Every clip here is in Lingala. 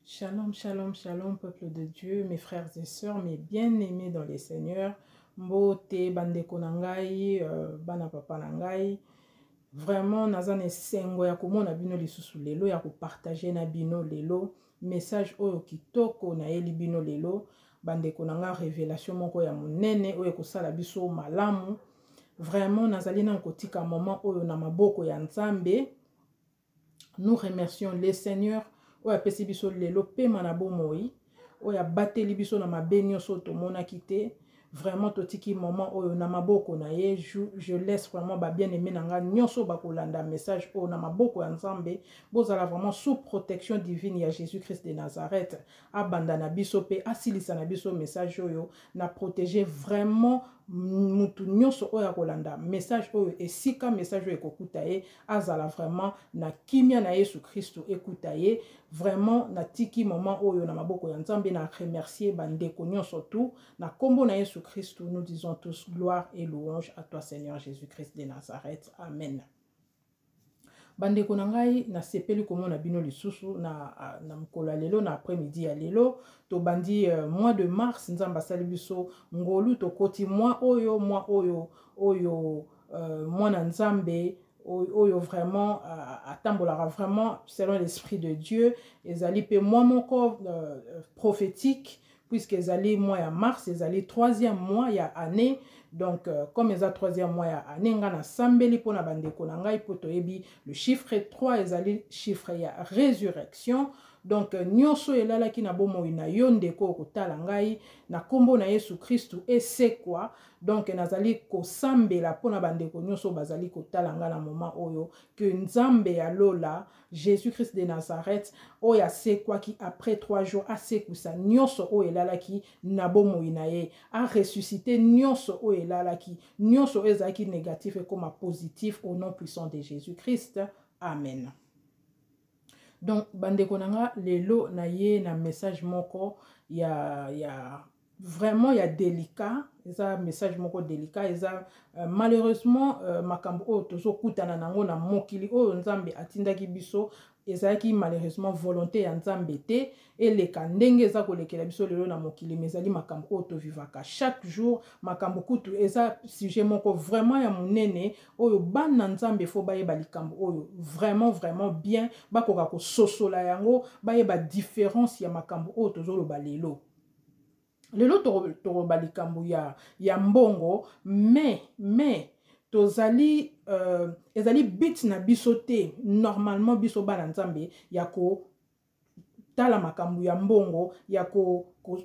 Shalom, shalom, shalom, peuple de Dieu, mes frères et sœurs, mes bien-aimés dans les Seigneurs. Mbote, bandeko na ngai, bana papa na ngai. Vraiment, naza na esengo ya komona bino lisusu lelo, ya kopartage na bino lelo. Message oyo kitoko nayeli bino lelo. Bandeko na ngai, révélation moko ya monene oyo ekosala biso malamu. Vraiment, nazali na kotika moment oyo na maboko ya Nzambe. Nous remercions le Seigneur oyo apesi biso lelo pema na bomoi, oyo abateli biso na mabe nyonso oyo tomonaki te. Vraiment, totiki moment oyo na maboko na ye. Je laisse vraiment ba bien-aimé na nga nyonso bakolanda message oyo na maboko ya Nzambe. Bozala vraiment sous protection divine ya Jésus-Christ de Nazareth. Abanda na biso pe asilisa na biso message oyo na protéger vraiment mutu nyonso oyo akolanda message oyo, esika message oyo ekokuta ye, azala vraiment na kimia na Yesu Kristo ekuta ye. Vraiment, natiki moment oyo na maboko ya Nzambe, na remercier bandeko nyonso tout na kombo na Yesu Kristo. Nous disons tous gloire et louange à toi, Seigneur Jésus-Christ de Nazareth. Amen. Bandeko na ngai, nasepeli komona bino lisusu na mokolo ya lelo, na après-midi ya lelo. Tobandi mois de mars. Nzambe asali biso ngolu, tokoti mois oyo, mois oyo mwana Nzambe oyo vraiment atambolaka vraiment selon l'esprit de Dieu. Ezali mpe mois moko prophétique, puisque ezali mois ya mars, ezali troisième mois ya année. Donc comme eza troisième mois ya année, nga nasambeli mpona bandeko na ngai, mpo toyebi le chiffre 3 ezali chiffre ya résurrection. Donc nyonso elalaki na bomoi na yo, ndeko okotala ngai, na nkombo na Yesu Kristu esekwa. Donc nazali kosambela mpona bandeko nyonso bazali kotala ngai na moment oyo, ke Nzambe ya lola, Jésus-Christ de Nazareth, oyo asekwaki après 3 jours, asekwisa nyonso oyo elalaki na bomoi na ye, aressuscite nyonso oyo elalaki, nyonso oyo ezalaki négatif ekoma positif, au nom puissant de Jésus-Christ. Amen. Donc bandeko na nga, lelo na ye na message moko ya vraiment ya délicat. Eza message moko délicat. Eza malheureusement makambo oyo tozokutana nango na mokili oyo Nzambe atindaki biso. Ezalaki malheureusement volonté ya Nzambe te eleka ndenge eza kolekela biso lelo na mokili, mais ezali makambo oyo tovivaka chaque jour. Makambo kutu eza sujet moko vraiment ya monene oyo bana Nzambe faut bayeba likambo oyo vraiment, vraiment bien, bakoka kososola yango, bayeba différence ya makambo oyo tozoloba lelo. Lelo tokoloba likambo ya mbongo, mais tozali ezali but na biso te normalement, biso bana Nzambe, ya kotala makambo ya mbongo, ya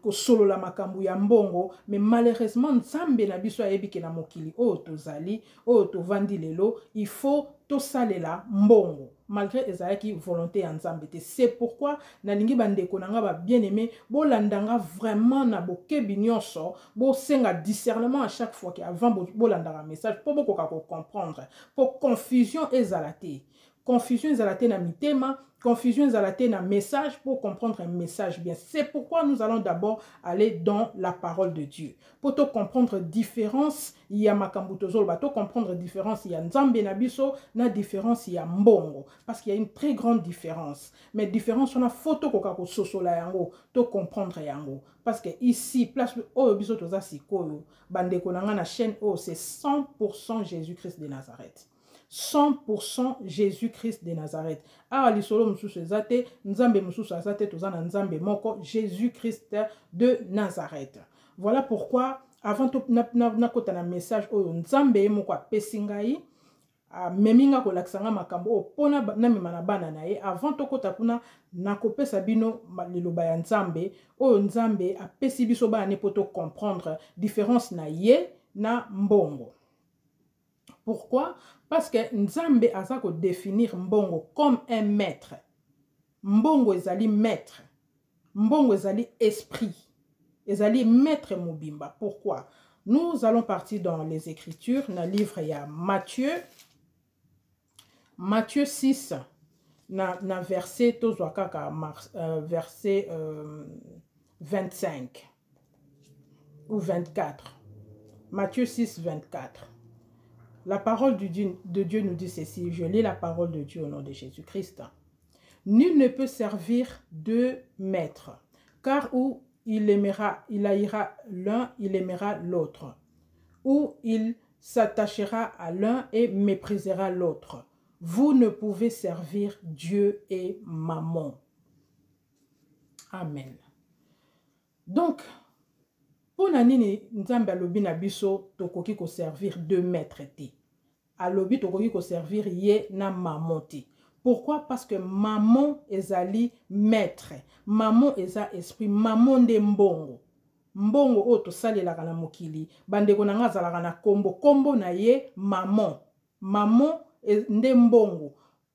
kosolola makambo ya mbongo. Mais malheureusement, Nzambe na biso ayebi ke na mokili oyo tozali, oyo tovandi lelo, il faut tosalela mbongo, malgré ezalaki volonté ya Nzambe te. C'est pourquoi nalingi bandeko na nga ba bien aimé bolanda nga vraiment na bokebi nyonso, bosenga discernement à chaque fois ke avant bolandaka message, mpo bokoka kocomprendre, mpo confusion ezala te, confusion ezala te na mitema, confusion ezala te na message, pour comprendre un message bien. C'est pourquoi nous allons d'abord aller dans la parole de Dieu pour to comprendre différence ya makambo tozoloba, to comprendre différence ya Nzambe na biso na différence ya mbongo, parce qu'il y a une très grande différence. Mais différence wana, faut tokoka kososola yango, to comprendre yango, parce que ici, place oyo biso toza sikoyo, bandeko na nga, na chaîne oyo, c'est 100% Jésus-Christ de Nazareth, 100% Jésus-Christ de Nazareth. Awa lisolo mosusu eza te, Nzambe mosusu aza te, toza na Nzambe moko, Jésus-Christ de Nazareth. Voilà pourquoi avant nakota na message oyo Nzambe ye moko apesi ngai, amemi nga kolakisa nga makambo oyo mpona namema na bana na ye, avant tokɔta kuna, nakopesa bino liloba ya Nzambe oyo Nzambe apesi biso bana ne, mpo tocomprendre différence na ye na mbongo. Pourquoi? Parce que Nzambe aza kodéfinir mbongo comme un maître. Mbongo ezali maître, mbongo ezali esprit, ezali maître mobimba. Pourquoi? Nous allons partir dans les Écritures, na livre ya Matthieu, Matthieu 6, na verset, tozwa kaka verset 25 ou 24. Matthieu 6, 24. La parole de Dieu nous dit ceci. Je lis la parole de Dieu au nom de Jésus-Christ. Nul ne peut servir deux maîtres, car ou il aimera, il haïra l'un, il aimera l'autre, ou il s'attachera à l'un et méprisera l'autre. Vous ne pouvez servir Dieu et Mammon. Amen. Donc, mpo na nini Nzambe alobi na biso tokoki koservir deux maîtres te? Alobi tokoki koservir ye na Mammon te. Pourquoi? Parce que Mammon ezali maître. Mammon eza esprit. Mammon nde mbongo. Mbongo oyo tosalelaka na mokili, bandeko na nga azalaka na kombo. Kombo na ye Mammon. Mammon nde mbongo.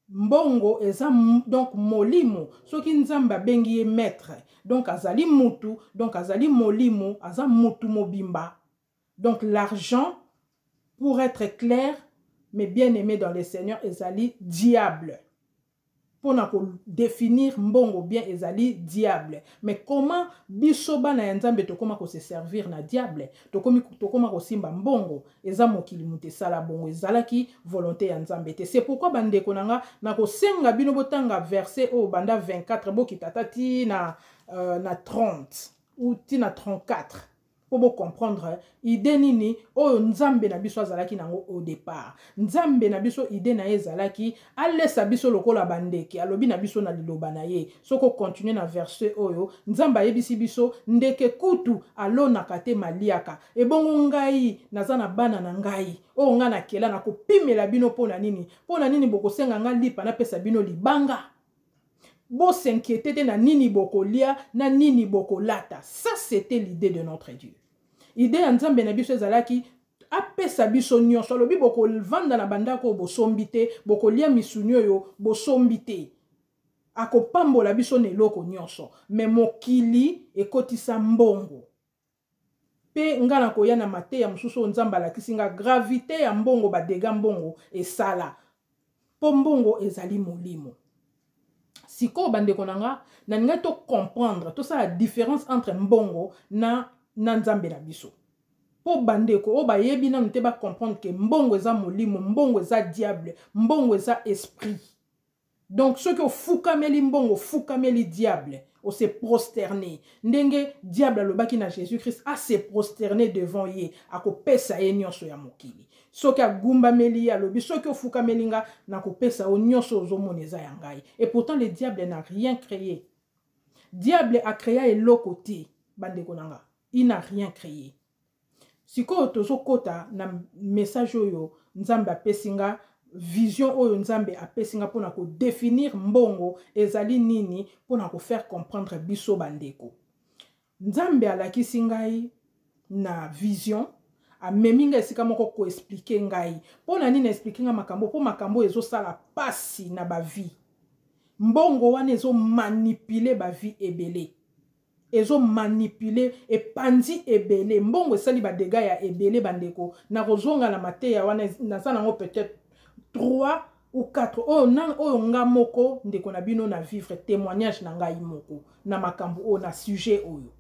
Mbongo eza donc molimo. Soki Nzambe abengi ye maître, donc azali mutu, donc azali molimo, aza mutu mobimba. Donc l'argent, pour être clair, mes bien-aimés dans le Seigneur, ezali diable. Pona ko définir mbongo bien, ezali diable. Mais comment biso bana ya Nzambe tokoma ko se servir na diable? Tokomi, tokoma ko simba mbongo, eza mokili mutu esala bongo, ezalaki volonté ya Nzambe te. C'est pourquoi bandeko na nga na kosenga bino botanga verset oyo banda 24 bokita ata ti na 30 ou ti na 34 po bo comprendre idée nini oyo Nzambe na biso azalaki nango au départ. Nzambe na biso idée na ye ezalaki alesa biso lokola bandeke, alobi na biso na liloba na ye. Soko continuer na verset oyo, Nzambe ayebisi biso ndeke kutu alonaka te maliaka. Ebongo ngai naza na bana na ngai oyo ngai nakela na kopimela bino pona nini? Pona nini bokosenga ngai lipa napesa bino libanga? Bo s'inquiéter te na nini bokolia, na nini bokolata. Ça c'était l'idée de notre Dieu. Idée ya Nzambe na biso ezalaki apesa biso nyonso. Alobi bokovanda na bandako oyo bosombi te, bokolia misuni oyo bosombi te. Akopambola biso na eloko nyonso. Mais mokili ekotisa mbongo. Pe nga na koya na mateya mosusu oyo Nzambe alakisi nga gravité ya mbongo, ba dégâts mbongo esala. Po mbongo ezali molimo. Sikoyo bandeko na nga, nalingai to comprendre, tosala différence entre mbongo na Nzambe na biso. Po bandeko oyo bayebi nanu te ba comprendre que mbongo eza molimo, mbongo eza diable, mbongo eza esprit. Donc soki ofukameli mbongo, ofukameli diable, o se prosterner. Ndenge diable alobaki na Jésus-Christ, a se prosterner devant ye, akopesa ye nyonso ya mokili. Soki agumbameli ye, alobi soki ofukameli nga, nakopesa yo nyonso ozomona eza ya ngai. Et pourtant le diable n'a rien créé. Diable a créé eloko te, bandeko na nga. Il n'a rien créé. Sikoyo tozokota na message oyo Nzambe apesi nga, vision oyo Nzambe apesi nga pona ko définir mbongo ezali nini, pona ko faire comprendre biso bandeko. Nzambe alakisi ngai na vision, amemi ngai esika moko ko expliquer ngai. Pona nini expliquer nga makambo? Po makambo ezosala pasi na ba vie. Mbongo wana ezo manipuler ba vie ebele. Ezo manipuler epanzi ebele. Mbongo esali ba dégâts ya ebele bandeko. Na kozonga na mateya wana naza nango peut-être 3 ou 4 oyo na oyo nga moko ndeko na bino na vivre témoignage na ngai moko na makambo oyo na sujet oyo.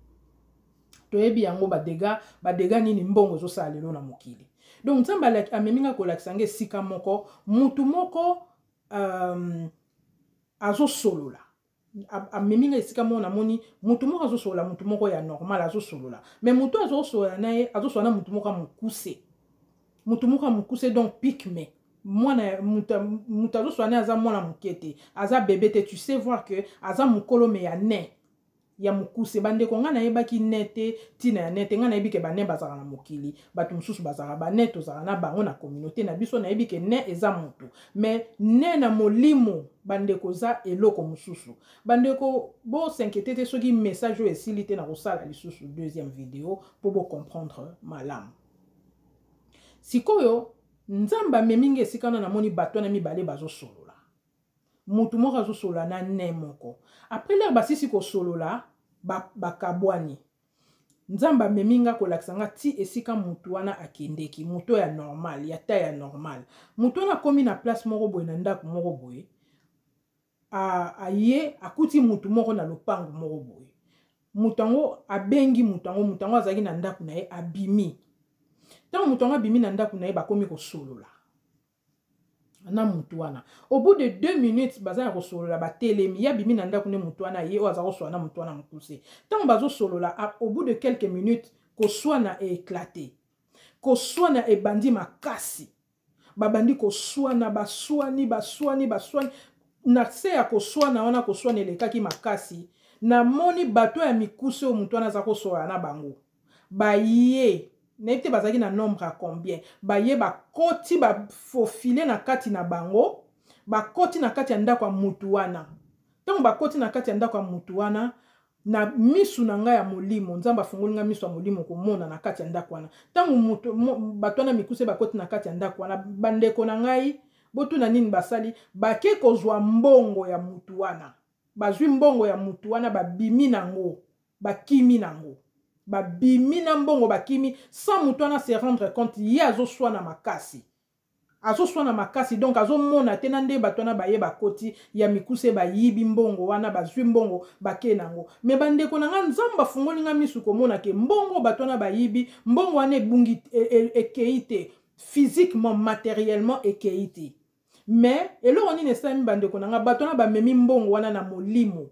Toyebi yango ba dégâts, ba dégâts nini mbongo ezosala lelo na mokili. Donc Nzambe amemi nga kolakisa nga esika moko, mutu moko azosolola. Amemi nga esika moko namoni mutu moko azosolola, mutu moko ya normal azosolola. Mais mutu azosolola na ye, azosolola na mutu moko ya mokuse. Mutu moko ya mokuse, donc pygmée. Mwana, mutu, mutu azosolola na ye aza mwana moke te, aza bébé te. Tu sais voir que aza mokolo mais ya nain, ya mokuse. Bandeko nga nayebaki nain te, tina ya nain te. Nga nayebi ke ba nain bazalaka na mokili, bato mosusu bazalaka ba nain, tozalaka na bango na communauté na biso. Nayebi ke nain eza motu, mais nain na molimo bandeko za eloko mosusu. Bandeko bo s'inquiéter te soki message oyo esili te, na kosala lisusu deuxième vidéo po bo comprendre malamu. Sikoyo Nzambe amemi nga esika wana, namoni bato wana mibale bazosolola. Mutu moko azosolola na nain moko. Après l'heure basisi kosolola, bakabwani. Nzambe amemi nga kolakisa nga ti esika mutu wana akendeki, mutu ya normal, ya taille ya normal. Mutu wana akomi na place moko boye, na ndako moko boye. Aye akuti mutu moko na lopango moko boye. Mutu yango abengi mutu yango, mutu yango azalaki na ndako na ye, abimi. Tango mutu yango abimi na ndako na ye, bakomi kosolola. Na mutu wana, au bout de 2 minutes, baza ya kosolola, batelemi, ye abimi na ndako nde mutu wana ye oyo aza kosolola na mutu wana mokuse. Ntango bazosolola, au bout de quelques minutes, koswana eéclater, koswana ebandi makasi, babandi koswana, baswani, baswani, baswani. Na se ya koswana wana, koswana elekaki makasi. Namoni bato ya mikuse oyo motu wana aza kosolola na bango, baye, nayebi te bazalaki na nombre ya combien, baye, bakoti, bafaufiler na kati na bango, bakoti na kati ya ndako ya mutu wana. Ntango bakoti na kati ya ndako ya mutu wana, na misu na ngai ya molimo, Nzambe afungoli ngai miso ya molimo komona na kati ya ndako wana. Ntango moto, bato wana mikuse bakoti na kati ya ndako wana, bandeko na ngai, botuna nini basali? Bake kozwa mbongo ya mutu wana. Bazwi mbongo ya mutu wana, babimi nango, bakimi nango, babimi na mbongo, bakimi sans mutu wana se rendre compte. Ye azoswana makasi, azoswana makasi, donc azomona te na nde bato wana baye, bakoti ya mikuse, bayibi mbongo wana, bazwi mbongo, bake nango. Mais bandeko na nga, Nzambe afungoli nga misu komona ke mbongo bato wana bayibi, mbongo wana ebungi, ekei te physiquement, matériellement ekei te. Mais eloko nini esalami, bandeko na nga? Bato wana bamemi mbongo wana na molimo,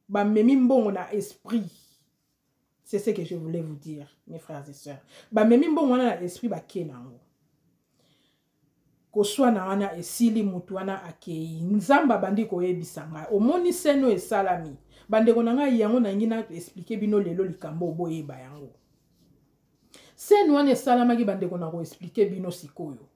bamemi mbongo na esprit. C'est ce que je voulais vous dire, mes frères et sœurs. Bamemi mbongo wana na esprit, bake nango. Koswana wana esili, mutu wana akei. Nzambe abandi koyebisa ngai: omoni scène oyo esalami? Bandeko na ngai, yango nalingi na expliquer bino lelo likambo, boyeba yango. Scène wana esalamaki, bandeko, na koexpliquer bino sikoyo.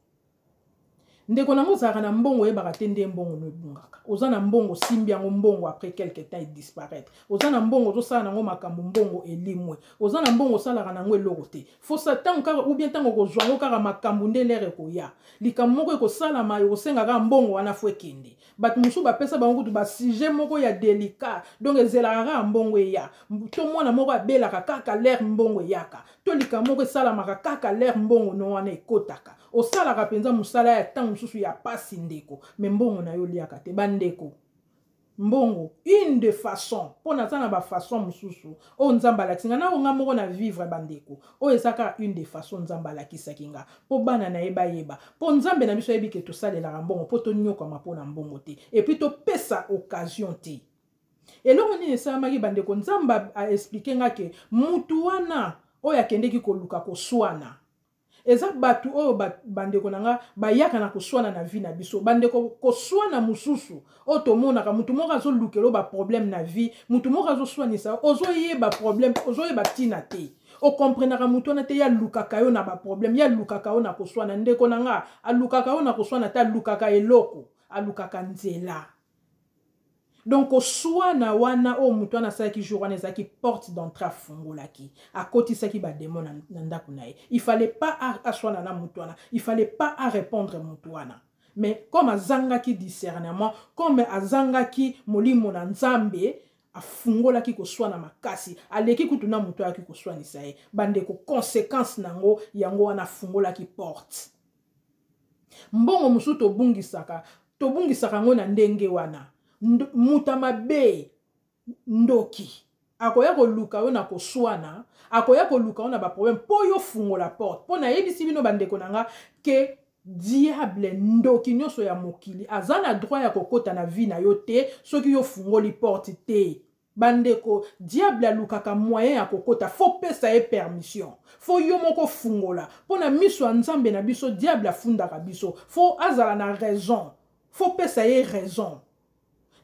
Ndeko nango, ozalaka na mbongo, oyebaka te nde mbongo no ebungaka. Oza na mbongo, osimbi yango, mbongo après quelque temps edisparaître. Oza na mbongo, ozosala nango makambo, mbongo elimwe. Oza na mbongo, osalaka nango eloko te. Fosa ntango kaka ou bien ntango okozwa yango kaka, makambo nde lere ekoya, likambo moko ekosalama, ekosenga kaka mbongo wana, faut ekende. Bato mosusu bapesa bango kutu basujet moko ya délicat, donc ezelaka kaka mbongo eya. To mwana moko abelaka kaka lere mbongo eyaka, to likambo moko esalamaka kaka lere mbongo no wana ekotaka. Osalaka mpenza mosala ya ntango mosusu ya pasi, ndeko, mais mbongo na yo oliaka te. Bandeko, mbongo, une de façon, mpo naza na bafaçon mosusu oyo Nzambe alakisi nga na nga moko na vivre. Bandeko, oyo eza kaka une de façon Nzambe alakisaki nga mpo bana na ye bayeba, mpo Nzambe na biso ayebi ke tosalelaka mbongo mpo tonyokama mpo na mbongo te, et puis topesa occasion te. Eloko nini esalamaki, bandeko? Nzambe aexpliquer nga ke mutu wana oyo akendeki koluka koswana, eza bato oyo, bandeko na nga, bayaka na koswana na vie na biso. Bandeko, koswana mosusu oyo tomonaka, motu moko azolukela baproblème na vie, motu moko azoswanisa, ozoyeba problème, ozoyeba ntina te, okomprenaka motu wana te. Ye alukaka yo na baproblème, ye alukaka yo na koswana. Ndeko na nga, alukaka yo na koswana te, alukaka eloko, alukaka nzela. Donc koswana wana oyo moto wana asalaki jour wana, ezalaki porte d'entrée, afungolaki, akotisaki badémon na ndako na ye. Il fallait pas aswana na moto wana, il fallait pas arépondre moto wana. Mais comme azangaki discernement, comme azangaki molimo na Nzambe, afungolaki koswana makasi, aleki kutu na moto ayaki koswanisa ye. Bandeko, conséquence nango yango wana, afungolaki porte. Mbongo mosusu tobungisaka, tobungisaka yango na ndenge wana. Moto mabe, ndoki, akoya koluka yo na koswana, akoya koluka yo na baproblème mpo yo fungola porte. Mpo nayebisi bino, bandeko na nga, ke diable, ndoki nyonso ya mokili aza na droit ya kokɔta na vie na yo te soki yo fungoli porte te. Bandeko, diable alukaka moyen ya kokɔta, faut pesa ye permission, faut yo moko fungola. Mpo na miso ya Nzambe na biso, diable afundaka biso, faut azala na raison, faut pesa ye raison.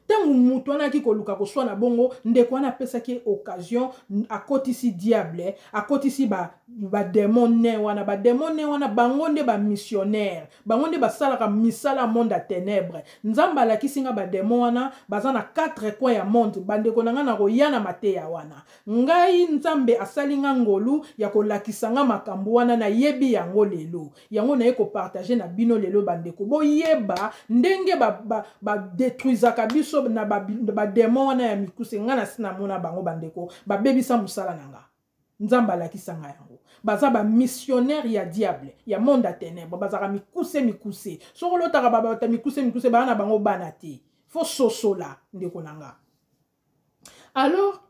Ntango moto wana ayaki koluka koswana bongo, ndeko wana apesaki occasion, akotisi diable, akotisi badémon ba ne wana. Badémon ne wana, bango nde bamissionnaire, bango nde basalaka misala monde ya ténèbre. Nzambe alakisi nga badémon wana baza na quatre coin ya monde. Bandeko na ngai, na koya na mateya wana, ngai Nzambe asali nga ngolu ya kolakisa nga makambo wana, nayebi yango lelo, yango naye kopartager na bino lelo. Bandeko, boyeba ndenge badétruisaka ba, ba biso na badémon wana ya mikuse. Ngai nasi namona bango, bandeko, babebisa mosala na nga. Nzambe alakisa nga yango. Baza bamissionnaire ya diable, ya monde ya ténèbre. Bazalaka mikuse mikuse. Soki olotaka babata mikuse mikuse, baa na bango bana te. Faut sosola, ndeko na nga. Alors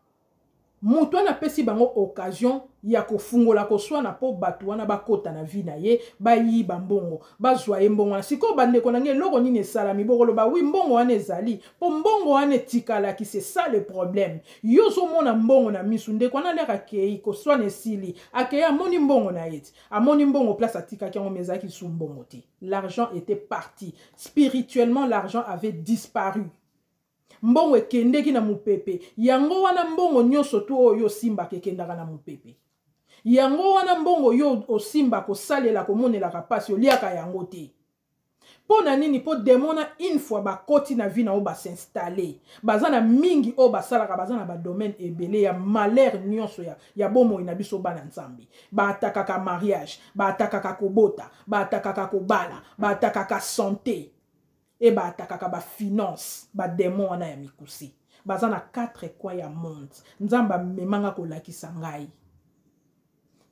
Moto wana apesi bango occasion ya kofungola koswana mpo bato wana bakota na vie na ye, bayiba mbongo, bazwa ye mbongo wana. Sikoyo bandeko na ngai, eloko nini esalami? Bokoloba oui, mbongo wana ezali mpo mbongo wana etikalaki. C'est ça le problème. Yo ozomona mbongo na misu. Ndeko wana aleka, akei koswana, esili, akei, amoni mbongo na ye ti amoni mbongo place atikaki yango, mais ezalaki su mbongo te. L'argent était parti spirituellement, l'argent avait disparu. Mbongo ekendeki na mopepe. Yango wana mbongo nyonso tu oyo osimbaka ekendaka na mopepe. Yango wana mbongo yo osimba kosalela, komonelaka mpasi, oliaka yango te. Mpo na nini? Mpo démon na une fois bakoti na vie na oyo bas'installer, baza na mingi oyo basalaka, baza na badomaine ebele ya malheur nyonso ya bomoi na biso bana Nzambe. Baattaquaka mariage, baattaquaka kobota, baattaquaka kobala, baattaquaka santé e baattaquaka bafinance. Badémon wana ya mikusi baza na quatre coin ya monde. Nzambe amemanga kolakisa ngai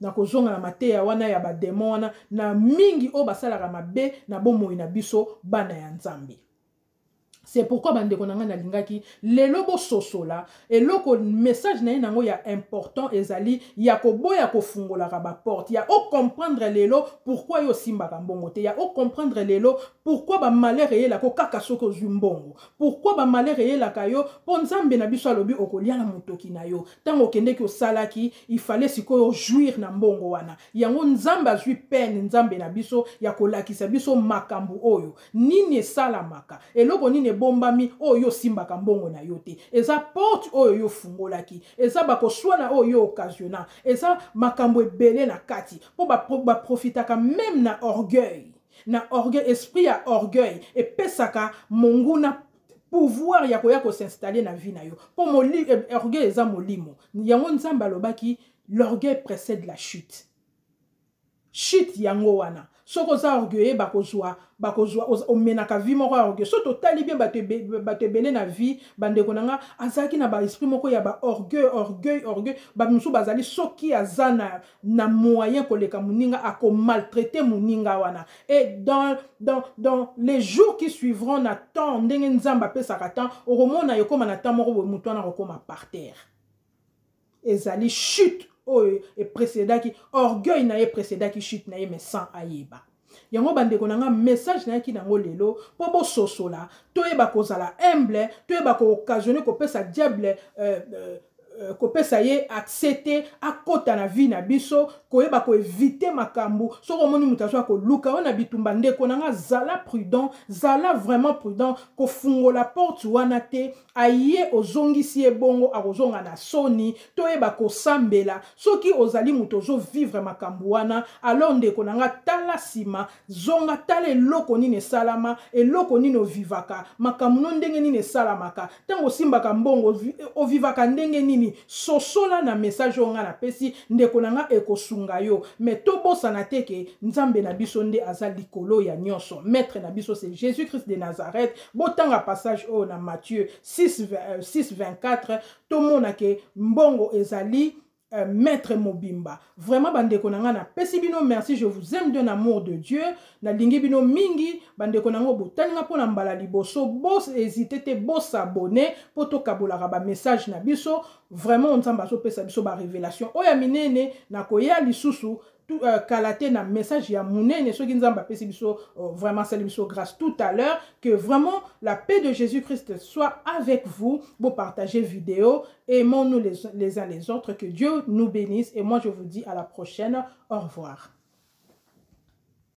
na kozonga na mateya wana ya badémon wana na mingi oyo basalaka mabe na bomoi na biso bana ya Nzambe. C'est pourquoi, bandeko na ngai, nalingaki lelo bososola eloko. Message na ye nango ya important ezali ya koboya kofungolaka baporte, ya ocomprendre lelo pourquoi yo osimbaka mbongo te, ya ocomprendre lelo pourquoi bamalheur eyelaka kaka soki ozwi mbongo, pourquoi bamalheur eyelaka yo. Mpo Nzambe na biso alobi okolia na motoki na yo. Ntango okendeki osalaki, ifale sikoyo ojouir na mbongo wana. Yango Nzambe azwi peine, Nzambe na biso, ya kolakisa biso makambo oyo nini esalamaka, eloko nini ebombami oyo osimbaka mbongo na yo te. Eza porte oyo yo ofungolaki, eza bakoswana oyo yo occasionna, eza makambo ebele na kati, mpo baprofitaka même na orgueil, na orgueil. Esprit ya orgueil epesaka monguna pouvoir ya koya kos'installer na vie na yo, mpo orgueil eza molimo. Yango Nzambe alobaki: "L'orgueil précède la chute." Chute yango wana, soki oza orgueilleux, bakozwa omenaka vie moko ya orgueil. So totali bien, bato ebele na vie, bandeko na nga, azalaki na baesprit moko ya baorgueil, orgueil, orgueil. Bato mosusu bazali, soki aza na moyen koleka moninga, akomaltraiter moninga wana. Et dans les jours qui suivront, na temps ndenge Nzambe apesaka temps, okomona ekóma na temps moko boye, motu wana akokóma par terre. Ezali chute oyo eprécédaki orgueil na ye, eprécédaki chute na ye, mais sans ayeba yango. Bandeko na nga, message nayaki nango lelo mpo bososola, toyeba kozala humble, toyeba kooccasionner kopesa diable kopesa ye accès te akɔta na vie na biso, koyeba koéviter makambo. Soki omoni moto azwa koluka oyo na bitumba, ndeko na nga, zala prudent, zala vraiment prudent. Kofungola porte wana te. Aye, ozongisi ye bongo, akozonga na soni. Toyeba kosambela. Soki ozali moto ozovivre makambo wana, alors ndeko na nga, tala nsima, zonga, tala eloko nini esalama, eloko nini ovivaka, makambo no ndenge nini esalamaka, ntango osimbaka mbongo ovivaka ndenge nini. Sosola na message oyo nga napesi, ndeko na nga, ekosunga yo. Mais tobosana te ke Nzambe na biso nde aza likolo ya nyonso. Maître na biso, c'est Jésus Christ de Nazareth. Botanga passage oyo na Matthieu 6, 6 24, tomona ke mbongo ezali maître mobimba. Vraiment, bandeko na ngai, napesi bino merci. Je vous aime d'un amour de Dieu. Nalingi bino mingi, bandeko na ngai. Botalinga mpona mbala liboso, bohésiter te, bos'abonner mpo tokabolaka bamessage na biso. Vraiment, Nzambe azopesa biso barévélation oyo ya minene. Nakoya lisusu kala te na message ya monene, soki Nzambe apesi biso vraiment asali biso grâce. Tout à l'heure, que vraiment la paix de Jésus-Christ soit avec vous. Bopartager vidéo, aimons-nous les uns les autres. Que Dieu nous bénisse et moi, je vous dis à la prochaine. Au revoir.